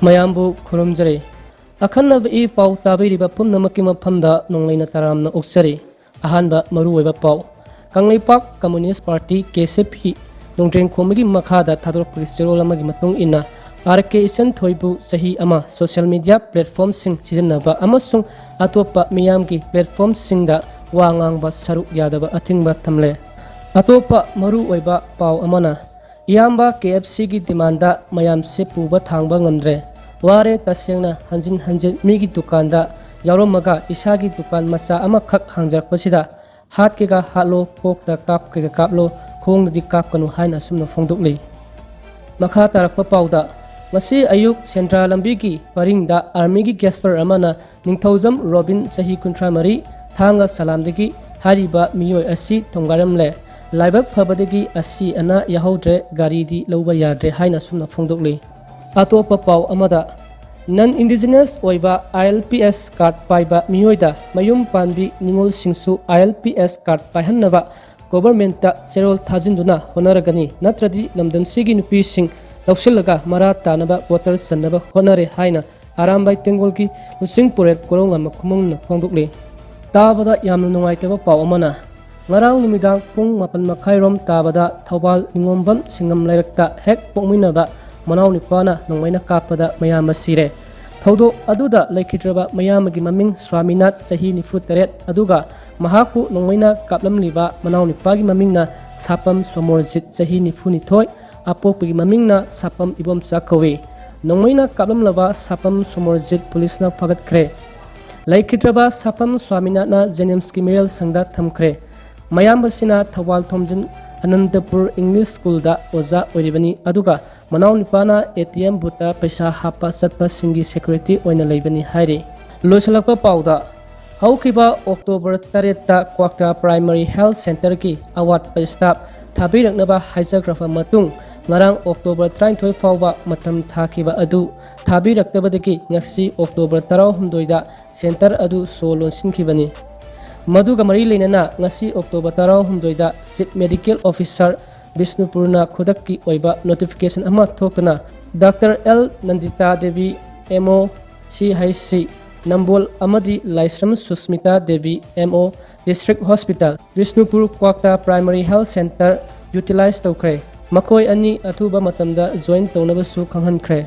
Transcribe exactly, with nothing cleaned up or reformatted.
ꯃꯌꯥꯝꯕꯨ ꯈꯨꯔꯨꯝꯖꯔꯤ꯫ ꯑꯈꯟꯅꯕ ꯏ ꯄꯥꯎ ꯇꯥꯕꯤꯔꯤꯕ ꯄꯨꯝꯅꯃꯛꯀꯤ ꯃꯐꯝꯗ ꯅꯣꯡꯂꯩꯅ ꯇꯔꯥꯝꯅ ꯑꯣꯛꯆꯔꯤ꯫ ꯑꯍꯥꯟꯕ ꯃꯔꯨꯑꯣꯏꯕ ꯄꯥꯎ꯫ ꯀꯪꯂꯩꯄꯥꯛ ꯀꯝꯃꯨꯅꯤꯁ ꯄꯥꯔꯇꯤ, ꯀꯦ ꯑꯦꯁ ꯑꯦꯐ ꯏ, ꯅꯣꯡꯗ꯭ꯔꯦꯟ ꯈꯣꯝꯕꯒꯤ ꯃꯈꯥꯗ ꯊꯥꯗꯣꯔꯛꯄꯒꯤ ꯆꯦꯔꯣꯜ ꯑꯃꯒꯤ ꯃꯇꯨꯡ ꯏꯟꯅ, ꯑꯥꯔ ꯀꯦ ꯏꯆꯟꯊꯣꯏꯕꯨ ꯆꯍꯤ ꯑꯃ ꯁꯣꯁꯤꯌꯦꯜ ꯃꯤꯗꯤꯌꯥ ꯄ꯭ꯂꯦꯠꯐꯣꯝꯁꯤꯡ ꯁꯤꯖꯤꯟꯅꯕ ꯑꯃꯁꯨꯡ ꯑꯇꯣꯞꯄ ꯃꯤꯌꯥꯝꯒꯤ ꯄ꯭ꯂꯦꯠꯐꯣꯝꯁꯤꯡꯗ ꯋꯥ ꯉꯥꯡꯕ ꯁꯔꯨꯛ ꯌꯥꯗꯕ ꯑꯊꯤꯡꯕ ꯊꯝꯂꯦ꯫ ꯑꯇꯣꯞꯄ ꯃꯔꯨꯑꯣꯏꯕ ꯄꯥꯎ ꯑꯃꯅ, ꯏꯌꯥꯝꯕ ꯀꯦ ꯑꯦꯐ ꯁꯤꯒꯤ ꯗꯤꯃꯥꯟꯗ ꯃꯌꯥꯝꯁꯦ ꯄꯨꯕ ꯊꯥꯡꯕ ꯉꯝꯗ꯭ꯔꯦ꯫ ꯋꯥꯔꯦ ꯇꯁꯦꯡꯅ, ꯍꯟꯖꯤꯟ ꯍꯟꯖꯤꯟ ꯃꯤꯒꯤ ꯗꯨꯀꯥꯟꯗ ꯌꯥꯎꯔꯝꯃꯒ ꯏꯁꯥꯒꯤ ꯗꯨꯀꯥꯟ ꯃꯆꯥ ꯑꯃꯈꯛ ꯍꯥꯡꯖꯔꯛꯄꯁꯤꯗ, ꯍꯥꯠꯀꯦꯒ ꯍꯥꯠꯂꯣ, ꯀꯣꯛꯇ ꯀꯥꯞꯀꯦꯒ ꯀꯥꯞꯂꯣ, ꯈꯣꯡꯗꯗꯤ ꯀꯥꯞꯀꯅꯨ ꯍꯥꯏꯅ ꯑꯁꯨꯝꯅ ꯐꯣꯡꯗꯣꯛꯂꯤ꯫ ꯃꯈꯥ ꯇꯥꯔꯛꯄ ꯄꯥꯎꯗ, ꯉꯁꯤ ꯑꯌꯨꯛ ꯁꯦꯟꯗ꯭ꯔꯥ ꯂꯝꯕꯤꯒꯤ ꯄꯔꯤꯡꯗ ꯑꯥꯔꯃꯤꯒꯤ ꯒꯦꯁꯄꯔ ꯑꯃꯅ ꯅꯤꯡꯊꯧꯖꯝ ꯔꯣꯕꯤꯟ, ꯆꯍꯤ ꯀꯨꯟꯊ꯭ꯔꯥ ꯃꯔꯤ, ꯊꯥꯡꯒ ꯁꯂꯥꯝꯗꯒꯤ ꯍꯥꯏꯔꯤꯕ ꯃꯤꯑꯣꯏ ꯑꯁꯤ ꯊꯣꯝꯒꯥꯏꯔꯝꯂꯦ꯫ ꯂꯥꯏꯕꯛ ꯐꯕꯗꯒꯤ ꯑꯁꯤ ꯑꯅꯥ ꯌꯥꯍꯧꯗ꯭ꯔꯦ, ꯒꯥꯔꯤꯗꯤ ꯂꯧꯕ ꯌꯥꯗ꯭ꯔꯦ ꯍꯥꯏꯅ ꯑꯁꯨꯝꯅ ꯐꯣꯡꯗꯣꯛꯂꯤ꯫ ꯑꯇꯣꯞꯄ ꯄꯥꯎ ꯑꯃꯗ, ꯅꯟ ꯏꯟꯗꯤꯖꯤꯅꯁ ꯑꯣꯏꯕ ꯑꯥꯏ ꯑꯦꯜ ꯄꯤ ꯑꯦꯁ ꯀꯥꯔꯗ ꯄꯥꯏꯕ ꯃꯤꯑꯣꯏꯗ ꯃꯌꯨꯝ ꯄꯥꯟꯕꯤ ꯅꯤꯉꯣꯜꯁꯤꯡꯁꯨ ꯑꯥꯏ ꯑꯦꯜ ꯄꯤ ꯑꯦꯁ ꯀꯥꯔꯗ ꯄꯥꯏꯍꯟꯅꯕ ꯒꯣꯚꯔꯟꯃꯦꯟꯠꯇ ꯆꯦꯔꯣꯜ ꯊꯥꯖꯤꯟꯗꯨꯅ ꯍꯣꯠꯅꯔꯒꯅꯤ, ꯅꯠꯇ꯭ꯔꯗꯤ ꯂꯝꯗꯝꯁꯤꯒꯤ ꯅꯨꯄꯤꯁꯤꯡ ꯂꯧꯁꯤꯜꯂꯒ ꯃꯔꯥ ꯇꯥꯅꯕ ꯚꯣꯇꯔ ꯆꯟꯅꯕ ꯍꯣꯠꯅꯔꯦ ꯍꯥꯏꯅ ꯑꯔꯥꯝꯕꯥꯏ ꯇꯦꯡꯒꯣꯜꯒꯤ ꯂꯨꯆꯤꯡ ꯄꯨꯔꯦꯜ ꯀꯣꯔꯧꯉꯝꯕ ꯈꯨꯃꯪꯅ ꯐꯣꯡꯗꯣꯛꯂꯤ꯫ ꯇꯥꯕꯗ ꯌꯥꯝꯅ ꯅꯨꯡꯉꯥꯏꯇꯕ ꯄꯥꯎ ꯑꯃꯅ, ꯉꯔꯥꯡ ꯅꯨꯃꯤꯗꯥꯡ ꯄꯨꯡ ꯃꯥꯄꯟ ꯃꯈꯥꯏꯔꯣꯝ ꯇꯥꯕꯗ ꯊꯧꯕꯥꯜ ꯅꯤꯉꯣꯝꯕꯝ ꯁꯤꯡꯉꯝ ꯂꯩꯔꯛꯇ ꯍꯦꯛ ꯄꯣꯛꯃꯤꯟꯅꯕ ꯃꯅꯥꯎꯅꯤꯄꯥꯅ ꯅꯣꯡꯃꯩꯅ ꯀꯥꯞꯄꯗ ꯃꯌꯥꯝꯕ ꯁꯤꯔꯦ꯫ ꯊꯧꯗꯣꯛ ꯑꯗꯨꯗ ꯂꯩꯈꯤꯗ꯭ꯔꯕ ꯃꯌꯥꯝꯕꯒꯤ ꯃꯃꯤꯡ ꯁ꯭ꯋꯥꯃꯤꯅꯥꯊ, ꯆꯍꯤ ꯅꯤꯐꯨ ꯇꯔꯦꯠ, ꯑꯗꯨꯒ ꯃꯍꯥꯛꯄꯨ ꯅꯣꯡꯃꯩꯅ ꯀꯥꯞꯂꯝꯂꯤꯕ ꯃꯅꯥꯎꯅꯤꯄꯥꯒꯤ ꯃꯃꯤꯡꯅ ꯁꯥꯄꯝ ꯁꯣꯃꯣꯔꯖꯤꯠ, ꯆꯍꯤ ꯅꯤꯐꯨ ꯅꯤꯊꯣꯏ, ꯑꯄꯣꯛꯄꯒꯤ ꯃꯃꯤꯡꯅ ꯁꯥꯄꯝ ꯏꯕꯣꯝꯆꯥ ꯀꯧꯏ꯫ ꯅꯣꯡꯃꯩꯅ ꯀꯥꯞꯂꯝꯂꯕ ꯁꯥꯄꯝ ꯁꯣꯃꯣꯔꯖꯤꯠ ꯄꯨꯂꯤꯁꯅ ꯐꯥꯒꯠꯈ꯭ꯔꯦ꯫ ꯂꯩꯈꯤꯗ꯭ꯔꯕ ꯁꯥꯄꯝ ꯁ꯭ꯋꯥꯃꯤꯅꯥꯊꯟꯅ ꯖꯦꯅꯤꯝꯁꯀꯤ ꯃꯤꯔꯦꯜ ꯁꯪꯗ ꯊꯝꯈ꯭ꯔꯦ꯫ ꯃꯌꯥꯝꯕꯁꯤꯅ ꯊꯧꯕꯥꯜ ꯊꯣꯝꯖꯤꯟ ꯑꯅꯟꯇꯄꯨꯔ ꯏꯪꯂꯤꯁ ꯁ꯭ꯀꯨꯜꯗ ꯑꯣꯖꯥ ꯑꯣꯏꯔꯤꯕꯅꯤ, ꯑꯗꯨꯒ ꯃꯅꯥꯎꯅꯨꯄꯥꯅ ꯑꯦ ꯇꯤ ꯑꯦꯝ ꯕꯨꯠꯇ ꯄꯩꯁꯥ ꯍꯥꯞꯄ ꯆꯠꯄꯁꯤꯡꯒꯤ ꯁꯦꯀ꯭ꯌꯨꯔꯤꯇꯤ ꯑꯣꯏꯅ ꯂꯩꯕꯅꯤ ꯍꯥꯏꯔꯤ꯫ ꯂꯣꯏꯁꯤꯜꯂꯛꯄ ꯄꯥꯎꯗ, ꯍꯧꯈꯤꯕ ꯑꯣꯛꯇꯣꯕꯔ ꯇꯔꯦꯠꯇ ꯀ꯭ꯋꯥꯛꯇꯥ ꯄ꯭ꯔꯥꯏꯃꯔꯤ ꯍꯦꯜꯊ ꯁꯦꯟꯇꯔꯒꯤ ꯑꯋꯥꯠꯄ ꯁ꯭ꯇꯥꯐ ꯊꯥꯕꯤꯔꯛꯅꯕ ꯍꯥꯏꯖꯈ꯭ꯔꯕ ꯃꯇꯨꯡ, ꯉꯔꯥꯡ ꯑꯣꯛꯇꯣꯕꯔ ꯇꯔꯥꯅꯤꯊꯣꯏ ꯐꯥꯎꯕ ꯃꯇꯝ ꯊꯥꯈꯤꯕ ꯑꯗꯨ ꯊꯥꯕꯤꯔꯛꯇꯕꯗꯒꯤ ꯉꯁꯤ ꯑꯣꯛꯇꯣꯕꯔ ꯇꯔꯥꯍꯨꯝꯗꯣꯏꯗ ꯁꯦꯟꯇꯔ ꯑꯗꯨ ꯁꯣ ꯂꯣꯟꯁꯤꯟꯈꯤꯕꯅꯤ꯫ ꯃꯗꯨꯒ ꯃꯔꯤ ꯂꯩꯅꯅ ꯉꯁꯤ ꯑꯣꯛꯇꯣꯕꯔ ꯇꯔꯥꯍꯨꯝꯗꯣꯏꯗ ꯆꯤꯐ ꯃꯦꯗꯤꯀꯦꯜ ꯑꯣꯐꯤꯁꯥꯔ ꯕꯤꯁꯅꯨꯄꯨꯔꯅ ꯈꯨꯗꯛꯀꯤ ꯑꯣꯏꯕ ꯅꯣꯇꯤꯐꯤꯀꯦꯁꯟ ꯑꯃ ꯊꯣꯛꯇꯨꯅ doctor L ꯅꯟꯗꯤꯇꯥ Devi, M O, ꯁꯤ ꯑꯩꯆ ꯁꯤ ꯅꯝꯕꯣꯜ, ꯑꯃꯗꯤ ꯂꯥꯏꯁ꯭ꯔꯝ Susmita Devi, M O, district hospital, Bishnupur ꯀ꯭ꯋꯥꯛꯇꯥ ꯄ꯭ꯔꯥꯏꯃꯥꯔꯤ ꯍꯦꯜꯊ ꯁꯦꯟꯇꯔ ꯌꯨꯇꯤꯂꯥꯏꯖ ꯇꯧꯈ꯭ꯔꯦ꯫ ꯃꯈꯣꯏ ꯑꯅꯤ ꯑꯊꯨꯕ ꯃꯇꯝꯗ ꯖꯣꯏꯟ ꯇꯧꯅꯕꯁꯨ ꯈꯪꯍꯟꯈ꯭ꯔꯦ꯫